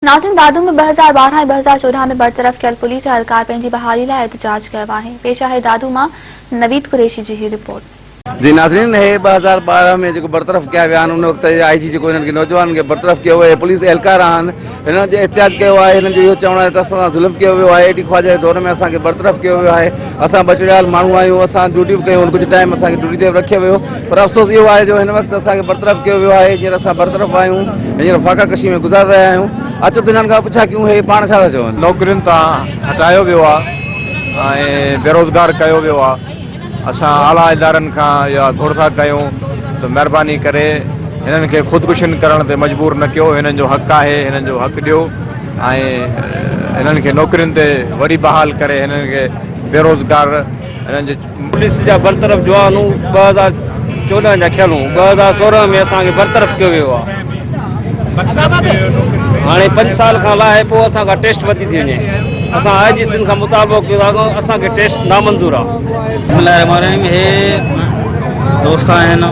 ناظرين دادو ۾ 2012 ۽ 2014 ۾ برطرف ڪيل پوليس اهلڪار پنهنجي بحالي لاء احتجاج ڪيو آهي. پيش آهي دادو مان نويد قريشي جي هي رپورٽ. جي ناظرين هي 2012 ۾ جيڪو برطرف ڪيا ويا آهن ان وقت جي آء جي جيڪو هنن کي نوجوانن کي برطرف ڪيو ويو پوليس اهلڪار آهن هنن جي احتجاج ڪيو آهي هنن جو اهو چوڻ آهي ته اسان سان ظلم ڪيو ويو آهي اي ٽي خواجه جي دور ۾ اسان کي برطرف ڪيو ويو آهي اسان بچڙيال ماڻهو آهيون اسان ڊيوٽي به ڪيون ڪجهه ٽائيم اسان کي ڊيوٽي تي به رکيو ويو پر افسوس اهو آهي جو هن وقت اسان کي برطرف ڪيو ويو آهي هينئر اسان برطرف آهيون هينئر فاقا ڪشي ۾ گذاري رهيا آهيون اچو ته هنن کان پڇا ڪيون هي پاڻ ڇا ٿا چون. نوڪرين تان هٽايو ويو آهي ۽ بيروزگار ڪيو ويو آهي اسان اعليٰ ادارن کان اها گهر ٿا ڪيون ته مهرباني ڪري هنن کي خودڪشين ڪرڻ تي مجبور نه ڪيو هنن جو حق آهي هنن جو حق ڏيو ۽ هنن کي نوڪرين تي وري بحال ڪري هنن کي بيروزگار هنن جي پوليس جا برطرف جوان 2014 جا ٿيل هون 2016 ۾ اسان کي برطرف ڪيو ويو آهي هاڻي پنج سال کان لاهي پوء اسان کان ٽيسٽ ورتي ٿي وڃي اسان آء جي سنڌ کان مطالبو ڪيو ٿا اسان کي ٽيسٽ نامنظور آهي. بسم الله الرحمن الرحيم هي دوست آهن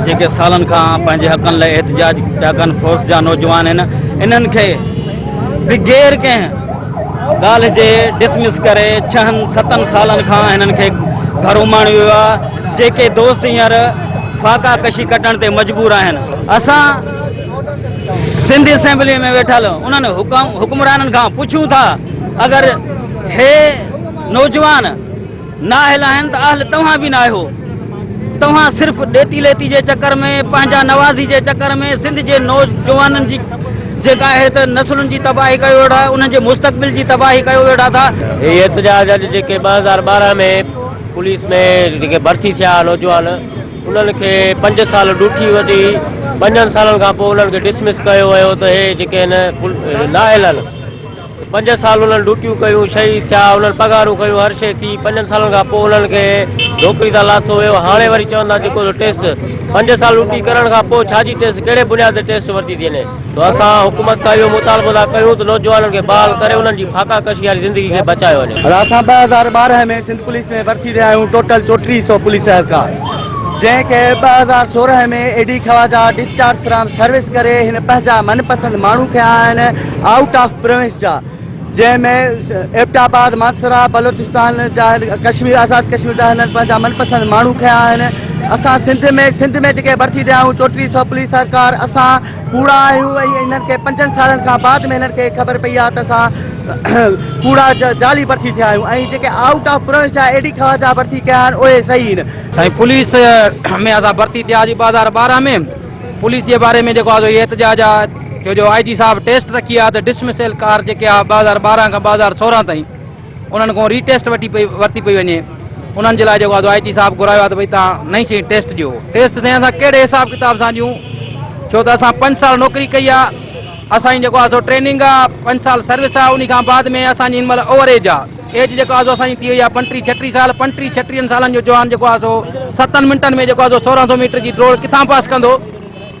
جيڪي سالن کان پنهنجي حقن لاء احتجاج پيا ڪن فورس جا نوجوان آهن انهن کي بغير ڪنهن ڳالهه جي ڊسمس ڪري ڇهن ستن سالن کان هنن کي گهر اماڻيو ويو آهي جيڪي دوست هينئر فاقا ڪشي ڪٽڻ تي مجبور آهن اسان سنڌ اسيمبلي ۾ ويٺل انهن حڪمرانن کان پڇون ٿا اگر هي نوجوان نااهل آهن ته اهل توهان به ناهيو. توهان صرف ڏيتي ليتي جي چڪر ۾ پنهنجا نوازي جي چڪر ۾ سنڌ جي نوجوانن جي جيڪا آهي ته نسلن جي تباهي ڪيو ويٺا آهيو انهن جي مستقبل جي تباهي ڪيو ويٺا ٿا. هي احتجاج اڄ جيڪي 2012 ۾ پوليس ۾ جيڪي ڀرتي ٿيا نوجوان انهن کي پنج سال ڊوٺي وٺي پنجن سالن کان پوء انهن کي ڊسمس ڪيو ويو ته هي جيڪي آهن نااهل آهن. پنج سال انهن ڊيوٽيون ڪيون، شهيد ٿيا، انهن پگهارون کنيون، هر شيء ٿي، پنجن سالن کان پوء انهن کي نوڪري تان لاٿو ويو، هاڻي وري چون ٿا جيڪو ٽيسٽ، پنج سال ڊيوٽي ڪرڻ کان پوء ڇا جي ٽيسٽ، ڪهڙي بنياد تي ٽيسٽ ورتي ٿي وڃي، سو اسان حڪومت کان اهو مطالبو ٿا ڪيون ته نوجوانن کي بحال ڪري انهن جي فاقا ڪشي واري زندگي کي بچايو وڃي. اسان 2012 ۾ سنڌ پوليس ۾ ڀرتي ٿيا آهيون ٽوٽل 34 سو پوليس اهلڪار جنهن کي 2016 ۾ A D Khawaja discharge from service ڪري هن پنهنجا من پسند ماڻهو کنيا آهن آئوٽ آف پروونس جا جنهن ۾ ايبٽ آباد مانسرا بلوچستان جا ڪشمير آزاد ڪشمير جا هنن پنهنجا من پسند ماڻهو کنيا آهن اسان سنڌ ۾ سنڌ ۾ جيڪي ڀرتي ٿيا آهيون 34 سو پوليس اهلڪار اسان ڪوڙا آهيون ۽ انهن کي پنجن سالن کان بعد ۾ هنن کي خبر پئي آهي ته اسان ڪوڙا جعلي ڀرتي ٿيا آهيون ۽ جيڪي آئوٽ آف پروونس جا اي ڊي خواجا ڀرتي ڪيا آهن اهي صحيح آهن. سائين پوليس ۾ اسان ڀرتي ٿياسين 2012 ۾ پوليس جي باري ۾ جيڪو آهي سو هي احتجاج آهي ڇو جو آء جي صاحب ٽيسٽ رکي آهي ته ڊسمسل ڪار جيڪي آهي 2012 کان 2016 تائين انهن کان ري ٽيسٽ وٺي پئي ورتي پئي وڃي انهن جي لاء جيڪو آهي آء جي صاحب گهرايو آهي ته ڀئي تان نئين سين ٽيسٽ ڏيو ٽيسٽ سائين اسان ڪهڙي حساب ڪتاب سان ڏيون ڇو ته اسان پنج سال نوڪري ڪئي آهي اسان جي جيڪو آهي سو ٽريننگ آهي پنج سال سروس آهي ان کان بعد ۾ اسان جي هن مهل اوور ايج آهي ايج جيڪو آهي سو اسان جي ٿي وئي آهي پنٽيهه ڇٽيهه سال پنٽيهه ڇٽيهن سالن جو جوان جيڪو آهي سو ستن منٽن ۾ جيڪو آهي سو سورهن سو ميٽر جي ڊوڙ ڪٿان پاس ڪندو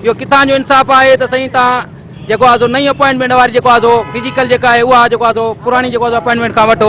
اهو ڪٿان جو انصاف آهي ته سائين تان جيڪو آهي سو نئين اپوائنٽمينٽ واري جيڪو آهي سو فزيڪل جيڪا آهي اها جيڪو آهي سو پراڻي جيڪو آهي سو اپوائنٽمينٽ کان وٺو.